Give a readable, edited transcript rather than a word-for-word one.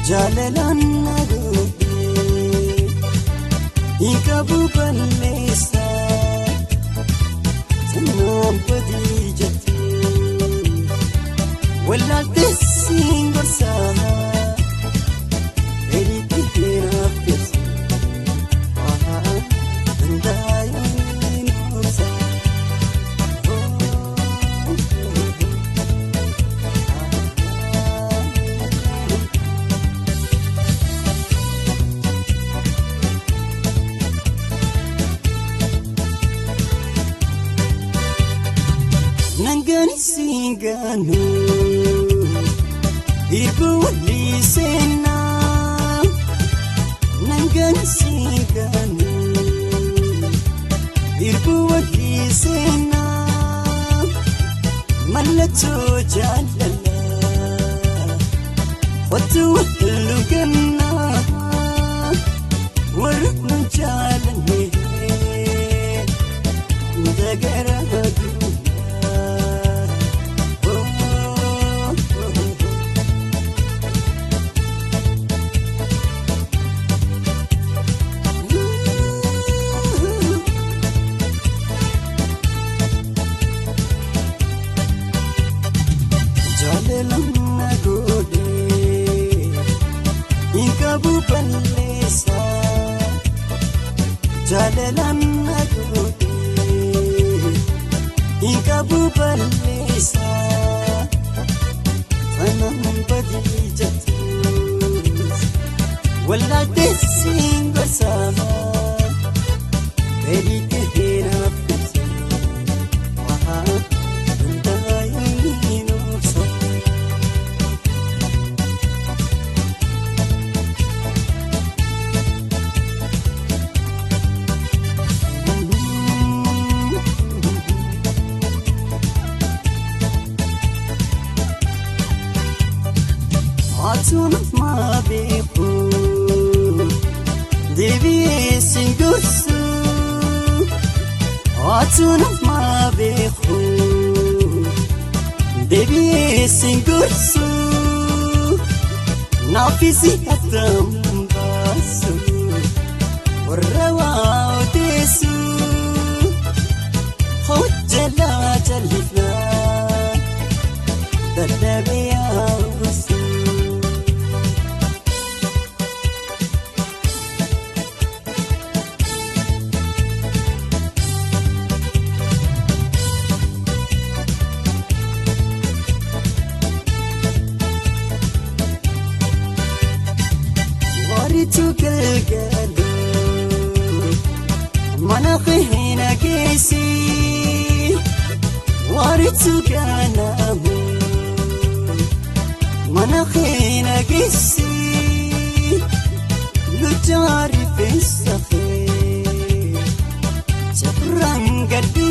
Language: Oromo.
Jaalalaan na godhee hin qabu balleessa sanaan badii jettee wallaaltee siin gorsaa dheeritti hinaaf ibsa danda'ee nuufsa. Nangani singanu irbu walisena. Nangani singanu irbu walisena. Mallattoo jaalala kottu luganna warra nu jaalanne dagara duuna. Jaalalaan na godhee hin qabu balleessa. Jaalalaan na godhee hin qabu balleessa. Sanaan badii jettus wallaaltee siin gorsaa dheeritti hinaaf ibsa. Danda'ee nuufsa. Atuun ma beeku deebi'ee siin gorsu. Atuun ma beeku deebi'ee siin gorsu. Naafisi addaan baasu warra waa odeessu. Hojjalaa jal'ifnaa dadhabee haawusu. Waritu galgalu mana qeena geessi. Waritu ganamu mana qeena geessi. Lujaari feessafee jabraan gadhiisi.